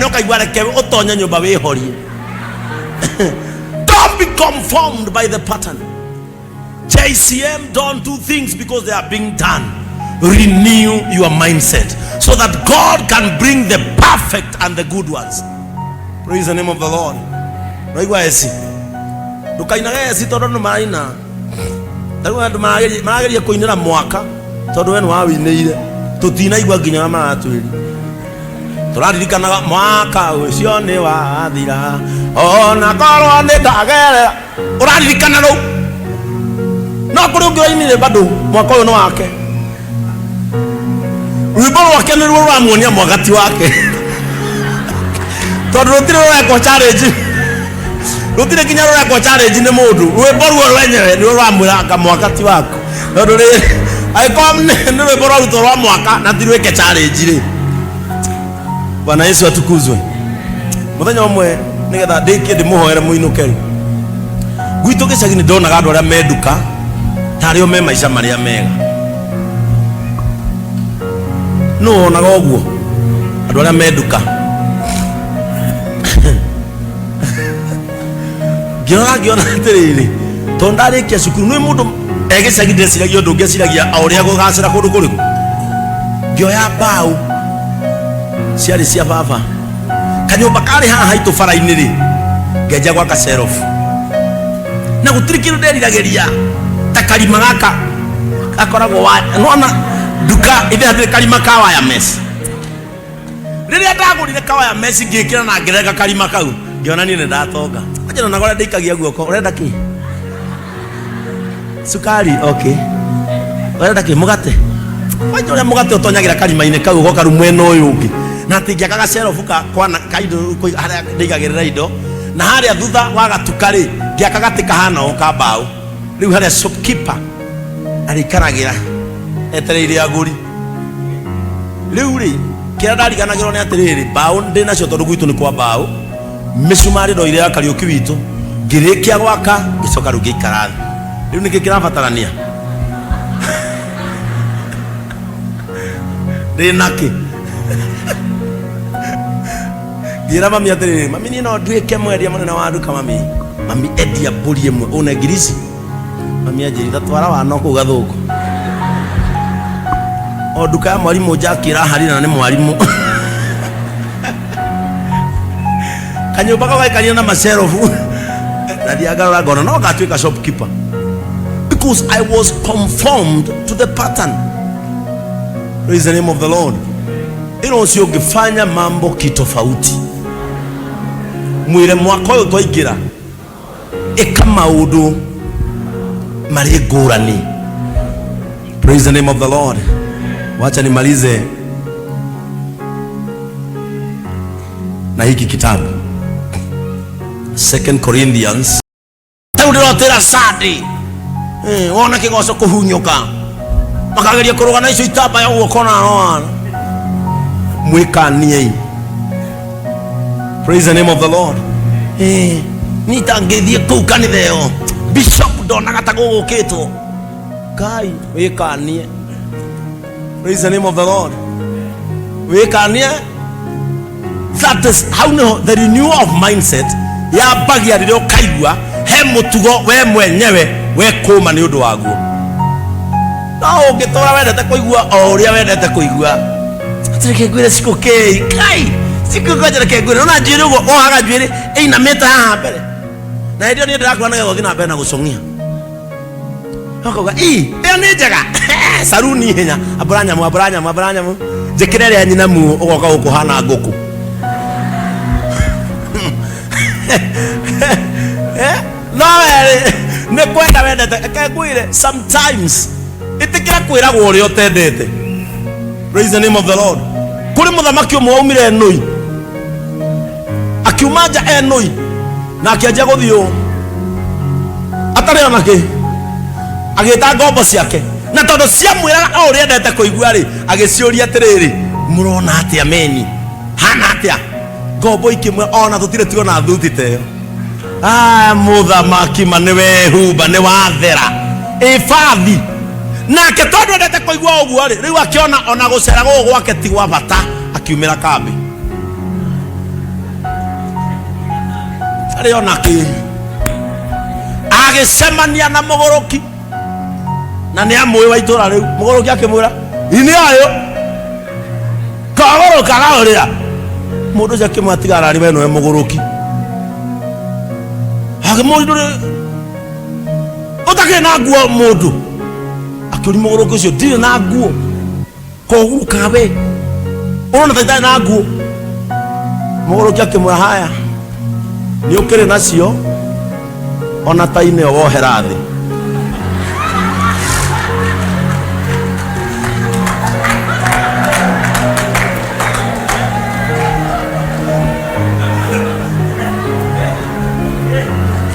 Ũkaigua reke ũtonye nyũmba wĩhorie. Don't be conformed by the pattern. JCM, don't do things because they are being done. Renew your mindset so that God can bring the perfect and the good ones. Praise the name of the Lord. Raigua eci. Ndukainage eci tondu andu maraina. Tarĩu andũ marageria kũinĩra mwaka tondũ we nĩwawĩinĩire. Tũtinaigua nginya ũrĩa maratwĩria. Tũraririkanaga mwaka ũcio nĩ wathira ona korwo nĩ ndagerera. Ũraririkana rũu. No kũrĩ ũngĩ wainire bado mwaka ũyũ nĩ wake. Rwĩmbo rwake nĩruo rũramuonia mwaka ti wake. Tondũ rũtirĩ rũrekwo challenge. Rũtirĩ nginya rũrekwo challenge nĩ mũndũ. Rwĩmbo ruo rwenyewe nĩruo rũramwĩra anga mwaka ti waku. Tondũ rĩrĩ angĩkorwo nĩ rwĩmbo rwarutwo rwa mwaka na ti rwĩke challenge rĩ. Bwana Yesu atukuzwe. Mũthenya ũmwe nĩgetha ndĩkie ndĩmũhoere mũinũke rĩ. Gwitũ gĩcagi nĩ ndonaga andũ arĩa me nduka tarĩ o me maica marĩa mega. Nũ wonaga ũguo? Andũ arĩa me nduka. Ngĩrora ngĩona atĩrĩrĩ, tondũ ndarĩkia cukuru nĩ mũndũ e gĩcagi ndeciragia ũndũ ũngĩ, eciragia o ũrĩa gũgacĩra kũndũ kũrĩkũ. Ngĩoya mbaũ ciarĩ cia baba, kanyũmba karĩ haha haitũ bara-inĩ rĩ, ngĩanjia gwaka cerobu, na gũtirĩ kĩndũ nderiragĩria ta karima gaka gakoragwo wa nona nduka ithe hatirĩ karima ka wire mesh. Rĩrĩa ndagũrire ka wire mesh ngĩkĩra na ngĩrenga karima kau, ngĩona niĩ nĩ ndatonga. Kwanja na ũrĩa ndĩikagia guoko, ũrenda kĩ? Cukari, okay. Ũrenda kĩ? Mũgate. Kwanja ũrĩa mũgate ũtonyagĩra karima-inĩ kau ũgoka rĩu mwena ũyũ ũngĩ. Na atĩ ngĩaka gacerobu ka kwana ka indo harĩa ndĩigagĩrĩra indo, na harĩa thutha wa gatuka rĩ, ngĩaka gatĩ kahana ũũ ka mbaũ. Rĩu harĩa shopkeeper arĩikaragĩra etereire agũri. Rĩu rĩ, kĩrĩa ndariganagĩrwo nĩ atĩrĩrĩ, mbaũ ndĩ nacio tondũ gwitũ nĩ kwa mbaũ, mĩcumarĩ ndoire ya Kariũki witũ, ngĩrĩkia gwaka ngĩcoka rĩu ngĩikara thĩ. Rĩu nĩkĩ kĩrabatarania? Ndĩ nakĩ? Ngĩra mami atĩrĩrĩ, mami niĩ no nduĩke mwendia mũnene wa nduka mami. Mami endia mbũri ĩmwe ũne ngiri ici. Mami anjĩrire ta twara wana kũu gathũngũ. O nduka ya mwarimũ Jackie ĩraharire na nĩ mwarimũ. Kanyũmba kau gaikarire na macerobu. Nathiaga ngarora ngona no ngatuĩka shopkeeper. Because I was conformed to the pattern. Praise the name of the Lord. Ĩno ũcio ũngĩfanya mambo kitofauti. Mwĩre mwaka ũyũ twaingĩra ĩka maũndũ marĩ ngũrani. Praise the name of the Lord. Wacha nimalize na hiki kitabu Second Corinthians. Rĩu ndĩrotĩra Sunday. Wona kĩgoco kũhunyũka makageria kũrũga na icio itambaya guoko na roana. Mwĩkaniei. Praise the name of the Lord. Niĩ itangĩthiĩ kũu kanitha ĩyo, bishop ndonaga ta gũgũkĩtwo. Ngai wĩkanie. Praise the name of the Lord. Wĩkanie. That is how niho the renewal of mindset yambagia rĩrĩa ũkaigua he mũtugo we mwenyewe wekũma nĩ ũndũ waguo. No ũngĩtũra wendete kũigua o ũrĩa wendete kũigua. Reke ngwĩre cikũ kĩi kai cikũ kwanja reke ngwĩre ona njuĩrĩ ũguo wohaga njuĩrĩ ĩinamĩte haha mbere na hĩndĩ ĩyo niĩ ndĩrakũra nĩgetha ũthiĩ na mbere na gũcong'ia. Ũkauga ii ĩyo nĩ njega saruni ihenya ambũra nyamũ ambũra nyamũ ambũra nyamũ njĩkĩre ĩrĩa nyina muo ũgoka gũkũ hana ngũkũ. No werĩ nĩ kwenda wendete. Reke ngwĩre sometimes ĩtĩkĩra kwĩragwo ũrĩa ũtendete. Praise the name of the Lord. Kũrĩ mũthamaki ũmwe waumire Enoi, akiuma nja Enoi na akĩanjia gũthiĩ ũũ atarĩ ona kĩ, agĩta ngombo ciake, na tondũ ciamwĩraga o ũrĩa endete kũigua rĩ, agĩciũria atĩrĩrĩ, mũrona atĩa meni hana atĩa? Ngombo ikĩmwĩra ona tũtirĩ tuona thuti ta ĩyo. Aya mũthamaki ma nĩ wehumba nĩ wathera ĩbathi. Nake tondũ endete kũigua ũguo rĩ, rĩu akĩona ona gũcera gũkũ gwake ti gwa bata, akiumĩra kambĩ. Tarĩ ona kĩ. Agĩcemania na mũgũrũki na nĩ amũĩ wa itũra rĩu. Mũgũrũki akĩmwĩra, "Ini ayo kagũrũkaga ũrĩa." Mũndũ ũcio akĩmwĩra, "Tiga arari we nĩwe mũgũrũki." Akĩmũria, "Ndũrĩ ũtakĩrĩ na nguo mũndũ?" Akĩũria mũgũrũki ũcio, "Ndirĩ na nguo." Kogũrũkaga we ũrona ta itarĩ na nguo. Mũgũrũki akĩmwĩra, "Haya, nĩ ũkĩrĩ nacio, ona ta inĩ wohera thĩ."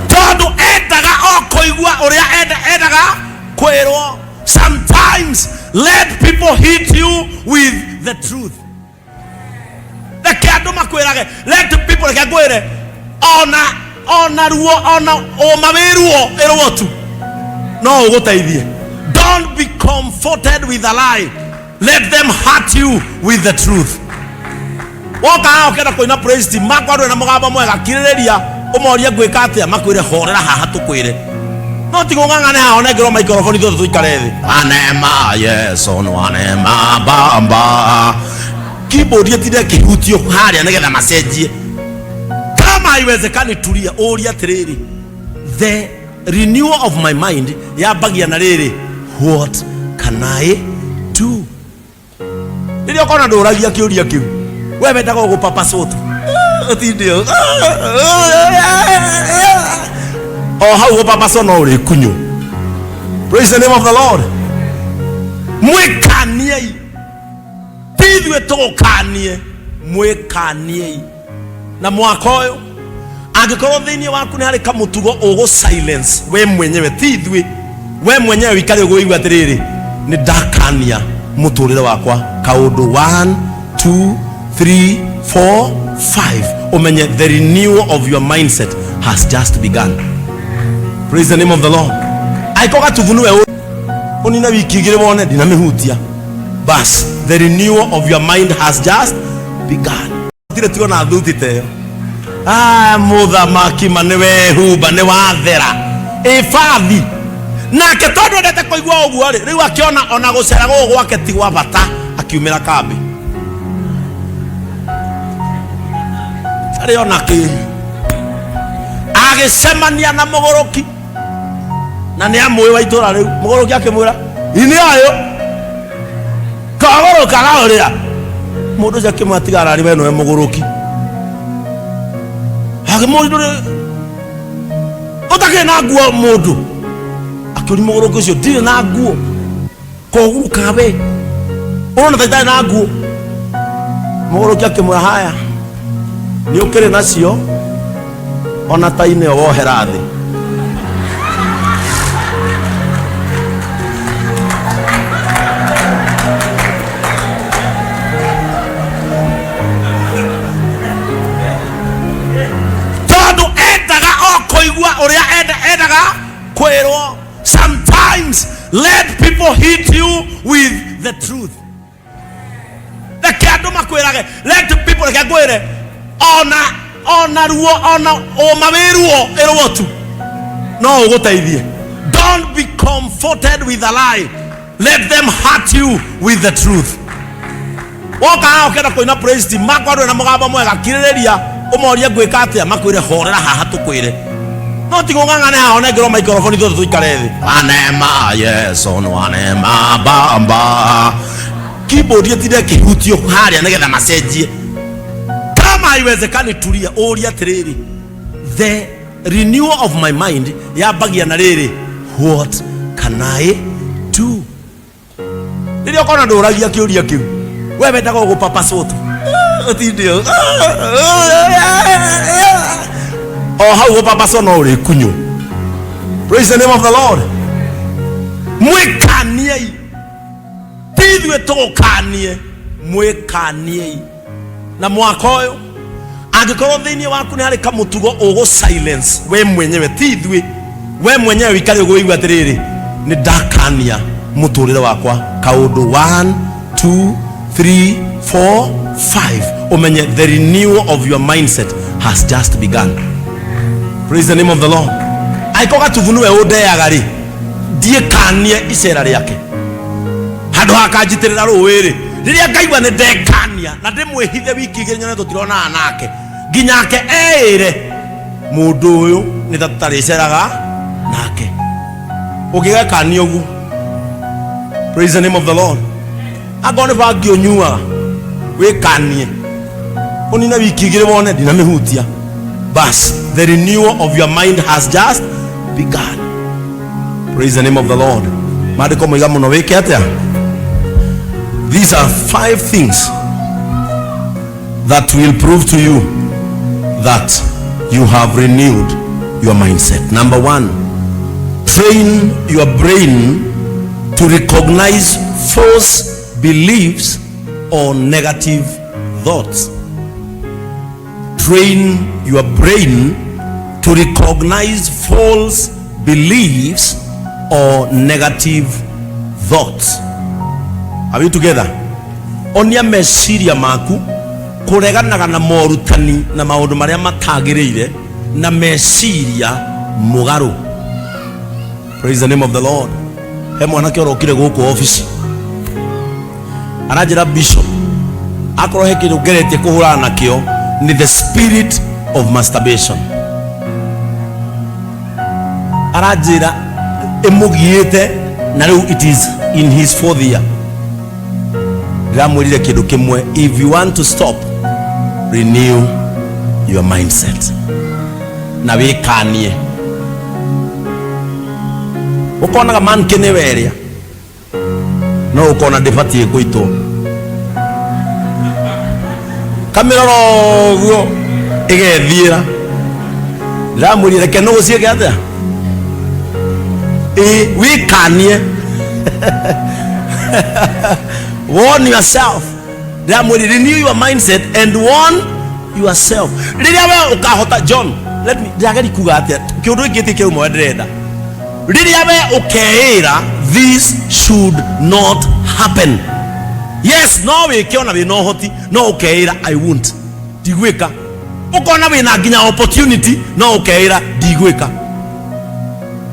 Tondũ endaga o kũigua ũrĩa endaga kwĩrwo. Sometimes let people hit you with the truth. Reke andũ makwĩrage, let people, reke ngwĩre, ona ruo, ona ũma wĩ ruo ĩrwo tu no ũgũteithie. Don't be comforted with a lie, let them hurt you with the truth. Woka haha ũkĩenda kũina praise team makwa, ndũrĩ na mũgambo mwega, kirĩrĩria ũmorie ngwĩka atĩa, makwĩre horera haha tũkwĩre. No ti gũng'ang'ane haha ũnengerwo maikoroboni ithuothe tũikare thĩ. Wanema Yesu nĩ wanema bamba, keyboard ĩtinde ĩkĩhutio harĩa nĩgetha macenjie. Kama haiwezekani, tulia, ũrie atĩrĩrĩ, the renewal of my mind yambagia na rĩrĩ, what can I do? Rĩrĩa ũkona ndũragia kĩũria kĩu, we wendaga ũgũpapacwo tu, ũtinde o hau gũpapacwo no ũrĩkunywo. Praise the name of the Lord. Mwĩkaniei, ti ithuĩ tũgũkanie, mwĩkaniei. Na mwaka ũyũ angĩkorwo thĩinĩ waku nĩ harĩ kamũtugo ũgũ silence we mwenyewe, ti ithuĩ, we mwenyewe wikare ũguo, atĩrĩrĩ, nĩ ndakania mũtũrĩre wakwa kaũndũ 1 2 3 4 5, ũmenye the renewal of your mindset has just begun. Praise the name of the Lord. Angĩkorwo gatubu nĩwe ũnine wiki igĩrĩ wone ndinamĩhutia, bas, the renewal of your mind has just begun. Tirĩ tuona thuti ta ĩyo. Ah, mũthamaki ma nĩ wehumba nĩ wathera ĩbathi nake, tondũ endete kũigua ũguo rĩ, rĩu akĩona ona gũcera gũkũ gwake ti gwa bata, akiumĩra kambĩ arĩ ona kĩ. Agĩcemania na mũgũrũki na nĩ amũĩ wa itũra rĩu. Mũgũrũki akĩmwĩra, "Ini ayo kagũrũkaga ũrĩa." Mũndũ ũcio akĩmwĩra, "Tiga arari we nĩwe mũgũrũki." Akĩmũria, "Ndũrĩ ũtakĩrĩ na nguo mũndũ?" Akĩũria mũgũrũki ũcio, "Ndirĩ na nguo." Kogũrũkaga we ũrona ta itarĩ na nguo. Mũgũrũki akĩmwĩra, "Haya, nĩ ũkĩrĩ nacio, ona ta inĩ wohera thĩ." Tondũ endaga o kũigua ũrĩa endaga kwĩrwo. Sometimes let people hit you with the truth. Reke andũ makwĩrage, let people, reke ngwĩre, ona ruo, ona ũma wĩ ruo ĩrwo tu no ũgũteithie. Don't be comforted with a lie, let them hurt you with the truth. Woka haha ũkĩenda kũina praise team makwa, ndũrĩ na mũgambo mwega, kirĩrĩria ũmorie ngwĩka atĩa, makwĩre horera haha tũkwĩre. No ti gũng'ang'ane haha ũnengerwo maikoroboni ithuothe tũikare thĩ. Wanema Yesu nĩ wanema bamba, keyboard ĩtinde ĩkĩhutio harĩa nĩgetha macenjie. Kama haiwezekani, tulia, ũrie atĩrĩrĩ, the renewal of my mind yambagia na rĩrĩ, what can I do? Rĩrĩa ũkona ndũragia kĩũria kĩu, we wendaga ũgũpapacwo tu, ũtinde o hau gũpapacwo no ũrĩkunywo. Praise the name of the Lord. Mwĩkaniei, ti ithuĩ tũgũkanie, mwĩkaniei. Na mwaka ũyũ angĩkorwo thĩinĩ waku nĩ harĩ kamũtugo ũgũ silence we mwenyewe, ti ithuĩ, we mwenyewe wikare ũguo, atĩrĩrĩ, nĩ ndakania mũtũrĩre wakwa kaũndũ 1 2 3 4 5, ũmenye the renewal of your mindset has just begun. Praise the name of the Lord. Angĩkorwo gatubu nĩwe ũndeaga rĩ, ndiĩkanie icera rĩake handũ ha kanjitĩrĩra rũĩ rĩ, rĩrĩa ngaigua nĩ ndekania na ndĩmwĩhithe wiki igĩrĩ nyone tũtironana nake, nginyake eĩre mũndũ ũyũ nĩ ta tũtarĩceraga nake. Ũngĩgekania ũguo, praise the name of the Lord. Angorwo nĩ bangi ũnyuaga, wĩkanie ũnine wiki igĩrĩ wone ndinamĩhutia. Bas, the renewal of your mind has just begun. Praise the name of the Lord. Maandĩko moiga mũno wĩke atĩa? These are five things that will prove to you that you have renewed your mindset. Number one, train your brain to recognize false beliefs or negative thoughts. Train your brain to recognize false beliefs or negative thoughts. Are we together? Onia meciria maku kũreganaga na morutani na maũndũ marĩa matagĩrĩire na meciria mũgarũ. Praise the name of the Lord. He mwanake ũrokire gũkũ ofici aranjĩra, bishop, akorwo he kĩndũ ngeretie kũhũrana nakĩo nĩ the spirit of masturbation. Aranjĩra ĩmũgiĩte na rĩu it is in his fourth year. Ndĩramwĩrire kĩndũ kĩmwe, if you want to stop, renew your mindset na wĩkanie. Ũkonaga manke nĩ werĩa no ũkona ndĩbatiĩ kũitwo kamĩrora ũguo ĩgethiĩra. Ndĩramwĩrire reke nũgũ ciĩke atĩa, ĩ wĩkanie, warn yourself. Ndĩramwĩrire renew your mindset and warn yourself. Rĩrĩa we ũkahota, John, let me, ndĩrageri kuga atĩa, kĩũndũ gĩkĩ ti kĩrũmwe ndĩrenda. Rĩrĩa we ũkeĩra this should not happen, yes, no wĩke ona wĩna ũhoti, no ũkeĩra I won't, ndigwĩka. Ũkona wĩna nginya opportunity, no ũkeĩra ndigwĩka.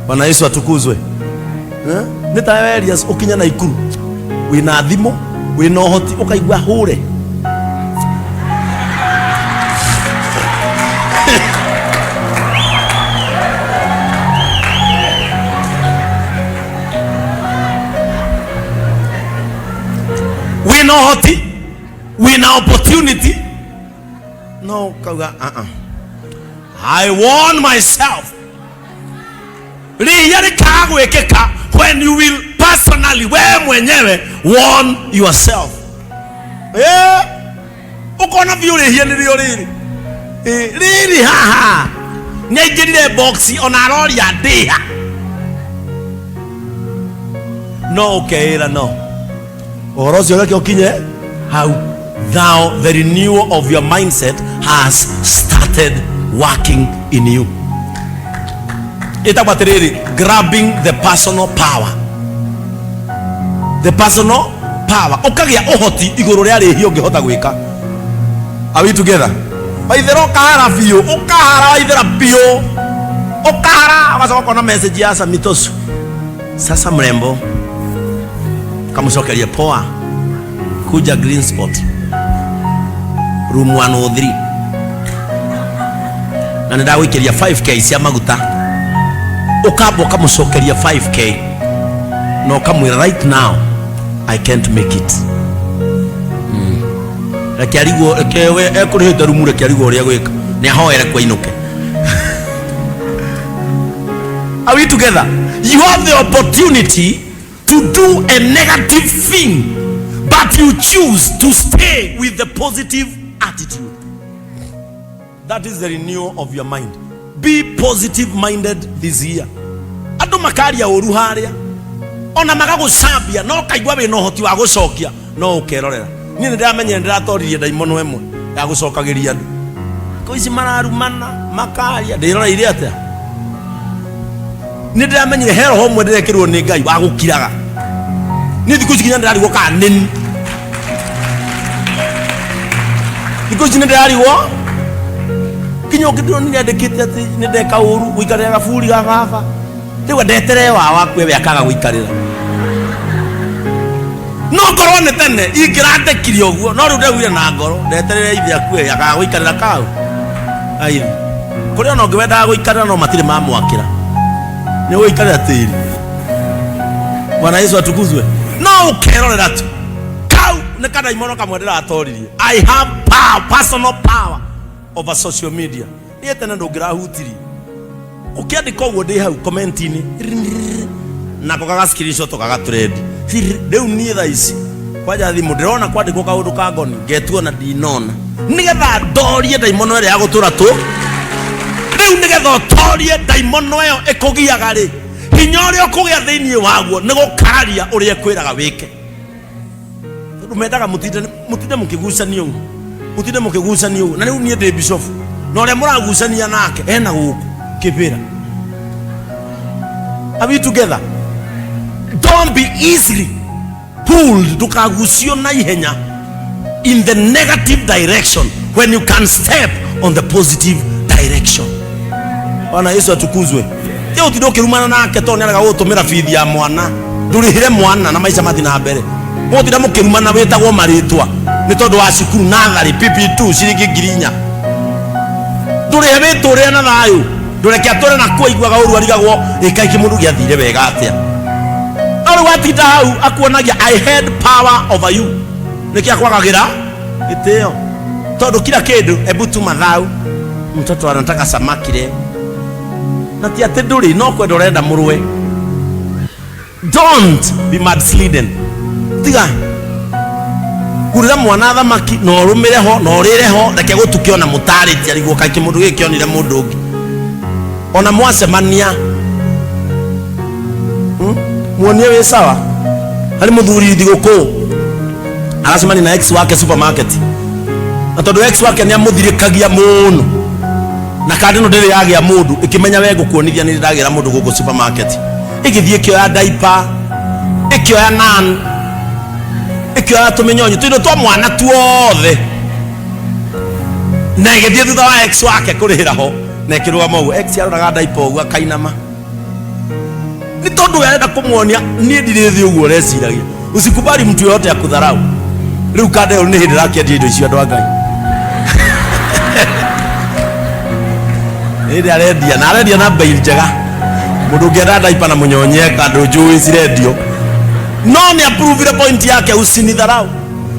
Bwana Yesu atukuzwe. Eh? Nĩ ta we Elias ũkinya na ikuru wĩna thimũ, wĩna ũhoti, ũkaigua hũre. Wĩna ũhoti, wĩna opportunity, no ũkauga uh-uh. I warn myself. Rĩhia rĩkaga gwĩkĩka when you will personally, we mwenyewe, warn yourself. Eh, ũkona biũ rĩhia nĩrĩo rĩrĩ. Eh, rĩrĩ haha nĩ aingĩrire box ona aroria ndĩha, no ũkeĩra no ũhoro ũcio reke ũkinye hau. Now the renewal of your mindset has started working in you. Ĩtagwo atĩrĩrĩ, grabbing the personal power, the personal power. Ũkagĩa ũhoti igũrũ rĩa rĩhia ũngĩhota gwĩka. Are we together? Waithera ũkahara biũ, ũkahara waithera biũ, ũkahara, ũgacoka ũkona message ya Samitosu, sasa mrembo, kamũcokerie poa, kuja Green Spot room 103 na nĩ ndagũikĩria 5K cia maguta. Ũkamba ũkamũcokeria 5K na ũkamwĩra right now I can't make it. Reke arigwo, reke we ekũrĩhĩte rumu, reke arigwo ũrĩa gwĩka, nĩ ahoere kwainũke. Are we together? You have the opportunity to do a negative thing, but you choose to stay with the positive attitude. That is the renewal of your mind. Be positive minded this year. Andũ makaria ũru harĩa ona magagũcambia, no kaigua wĩna ũhoti wa gũcokia, no ũkerorera. Niĩ nĩ ndĩramenyire ndĩratoririe ndaimono ĩmwe ya gũcokagĩria andũ. Thikũ ici mararumana makaria, ndĩroreire atĩa? Nĩ ndĩramenyire he roho ũmwe ndĩrekĩrwo nĩ Ngai wa gũkiraga. Niĩ thikũ ici nginya ndĩrarigwo kana nĩni. Thikũ ici nĩ ndĩrarigwo nginya Mũthenya ũngĩ ndĩronire andĩkĩte atĩ nĩ ndeka ũru gũikarĩra gaburi ga baba. Rĩu ndetere wa wakue we akaga gũikarĩra. No korwo nĩ tene ingĩrandĩkire ũguo, no rĩu ndaugire na ngoro ndeterere ithe akue akaga gũikarĩra kau. Aithi. Kũrĩ ona ũngĩ wendaga gũikarĩra no matirĩ mamwakĩra. Nĩ ũgũikarĩra tĩri. Bwana Yesu atukuzwe. No ũkerorera tu. Kau nĩ kadaimono kamwe ndĩratoririe. I have power, personal power over social media. Niĩ tene ndũngĩrahutirie. Ũkĩandĩka ũguo ndĩ hau comment-inĩ nako gaga screenshot gaga trend. Rĩu niĩ thaa ici kwanja thimũ ndĩrona kwandĩkwo kaũndũ ka ngoni ngetua na ndinona nĩgetha ndorie ndaimono ĩrĩa ya gũtũra tũ rĩu nĩgetha ũtorie ndaimono ĩyo ĩkũgiaga rĩ hinya ũrĩa ũkũgĩa thĩinĩ waguo nĩ gũkararia ũrĩa ĩkwĩraga wĩke. Tondũ mendaga mũtinde mũtinde mũkĩgucania ũguo, mũtinde mũkĩgucania ũguo. Na rĩu niĩ ndĩ bishofu na ũrĩa mũragucania nake ena gũkũ kĩbĩra. Are we together? Don't be easily pulled, ndũkagucio na ihenya in the negative direction when you can step on the positive direction. Bwana Yesu atukuzwe. Ti ũtinde ũkĩrumana nake tondũ nĩarega gũgũtũmĩra bithi ya mwana, ndũrĩhĩre mwana na maica mathi na mbere. Mũgũtinda mũkĩrumana wĩtagwo marĩtwa nĩ tondũ wa cukuru natharĩ PP2 ciringi 4,000. Ndũrĩhe wĩtũrĩre na thayũ, ndũreke atũre na kuo aiguaga ũru arigagwo ĩ kaĩ kĩmũndũ gĩathire wega atĩa. No rĩu watinda hau akuonagia I had power over you. Nĩkĩ akwagagĩra gĩtĩo? Tondũ kila kĩndũ ebu tuma thau, mtoto anataka samaki leo. Na ti atĩ ndũrĩ, no kwenda ũrenda mũrũe. Don't be mudslidden. Tiga gũrĩra mwana thamaki na ũrũmĩre ho na ũrĩre ho, reke gũtuke ona mũtarĩtie arigwo kaĩ kĩmũndũ gĩkĩ kĩonire mũndũ ũngĩ. Ona mwacemania muonie wĩ sawa. Harĩ mũthuri thigũkũ aracemania na ex wake supermarket, na tondũ ex wake nĩ amũthirĩkagia mũno na kandi ĩno ndĩrĩ yagĩa mũndũ, ĩkĩmenya we ngũkuonithia nĩ ndagĩra mũndũ gũkũ supermarket, ĩgĩthiĩ ĩkĩoya diaper, ĩkĩoya nan, ĩkĩoya tũmĩnyonyo tũindo twa mwana tuothe, na ĩgĩthiĩ thutha wa ex wake kũrĩhĩra ho, na ĩkĩrũgama ũguo. Ex aroraga diaper ũguo akainama, nĩ tondũ we arenda kũmuonia niĩ ndirĩ thĩ ũguo ũreciragia. Usikubali mtu yoyote akudharau. Rĩu kanda ĩyo nĩ hĩndĩ ĩrakĩendia indo icio andũ a Ngai. Hĩndĩ arendia na arendia na bei njega. Mũndũ ũngĩenda diaper na mũnyonye kandũ njũĩ cirendio. No nĩ approve point yake, usinidharau.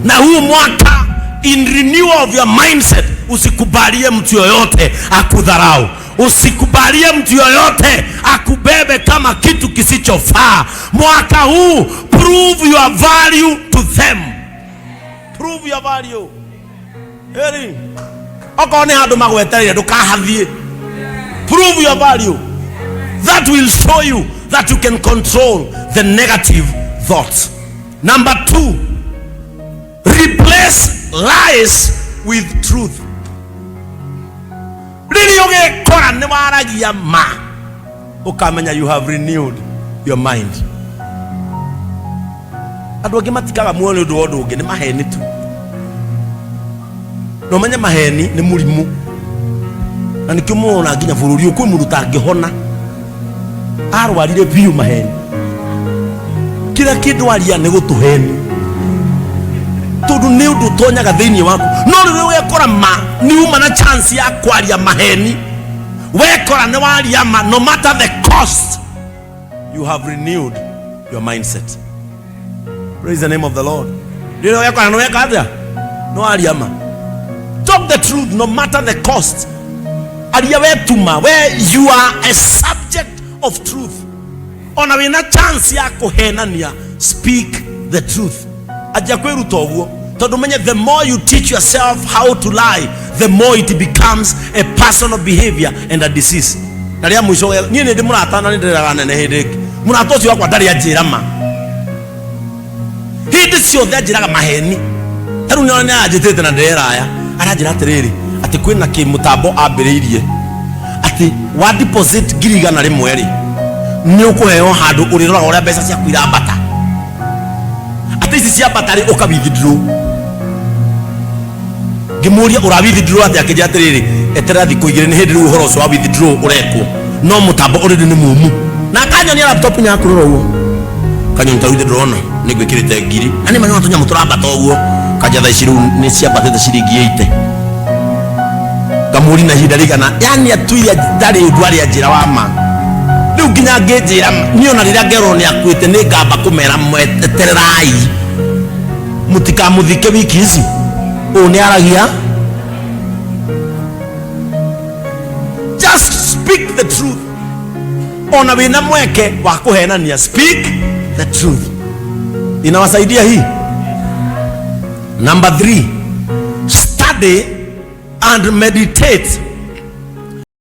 Na huu mwaka in renewal of your mindset, usikubalie mtu yoyote akudharau. Usikubalie mtu yoyote akubebe kama kitu kisichofaa. Mwaka huu prove your value to them. Prove your value. Eri. Okorwo nĩ handũ magwetereire ndũkahathiĩ. Prove your value. That will show you that you can control the negative thoughts. Number 2, replace lies with truth. Rĩrĩa ũgekora nĩ waragia ma, ũkamenya you have renewed your mind. Andũ angĩ matikaga muoyo nĩ ũndũ wa ũndũ ũngĩ, nĩ maheni tu. Na ũmenye maheni nĩ mũrimũ, na nĩkĩo mũrona nginya bũrũri ũyũ kwĩ mũndũ ũtangĩhona, arwarire biũ maheni. Kĩrĩa kĩndũ aria nĩ gũtũheni, tondũ nĩ ũndũ ũtonyaga thĩinĩ waku. No rĩrĩa wekora ma, nĩ uma na chance ya kwaria maheni, wekora nĩ waria ma, no matter the cost, you have renewed your mindset. Praise the name of the Lord. Rĩrĩa wekora nĩ weka atĩa? Nĩ waria ma. Talk the truth no matter the cost. Aria wetuma, where you are a subject of truth. Ona wĩna chance ya kũhenania, speak the truth. Anjia kwĩruta ũguo, tondũ menye the more you teach yourself how to lie, the more it becomes a personal behavior and a disease. Na rĩa mũico, niĩ nĩ ndĩ mũrata na nĩ ndĩreraga nene hĩndĩ ĩngĩ. Mũrata ũcio wakwa ndarĩ anjĩra ma. Hĩndĩ ciothe anjĩraga maheni. Ta rĩu nĩ aranjĩtĩte na ndĩreraya. Aranjĩra atĩrĩrĩ, atĩ kwĩna kĩmũtambo ambĩrĩirie, atĩ wa deposit 100,000 rĩ, nĩ ũkũheo handũ ũrĩroraga ũrĩa mbeca ciaku irambata. Atĩ ici ciambata rĩ, ũka withdraw. Ngĩmũria ũra withdraw atĩa, akĩnjĩra atĩrĩrĩ, eterera thikũ 2, nĩ hĩndĩ rĩu ũhoro ũcio wa withdraw ũrekwo, no mũtambo already nĩ mũmũ. Na akanyonia laptop nĩ yakũrora ũguo, kanyoni ta rĩu ndĩrona nĩ ngwĩkĩrĩte ngiri na nĩ manyona tũnyamũ tũrambata ũguo, kanja thaa ici rĩu nĩ ciambatĩte ciringi 80. Ngamũri na ihinda rĩigana, yani atuire ndarĩ ũndũ arĩa njĩra wa ma. Rĩu nginya ngĩnjĩra niĩ ona rĩrĩa ngerwo nĩ akuĩte, nĩ ngamba kũmera mwetererai, mũtikamũthike wiki ici. Ũũ nĩ aragia. Just speak the truth. Ona wĩna mweke wa kũhenania, speak the truth. Inawasaidia hii. Number 3, study and meditate.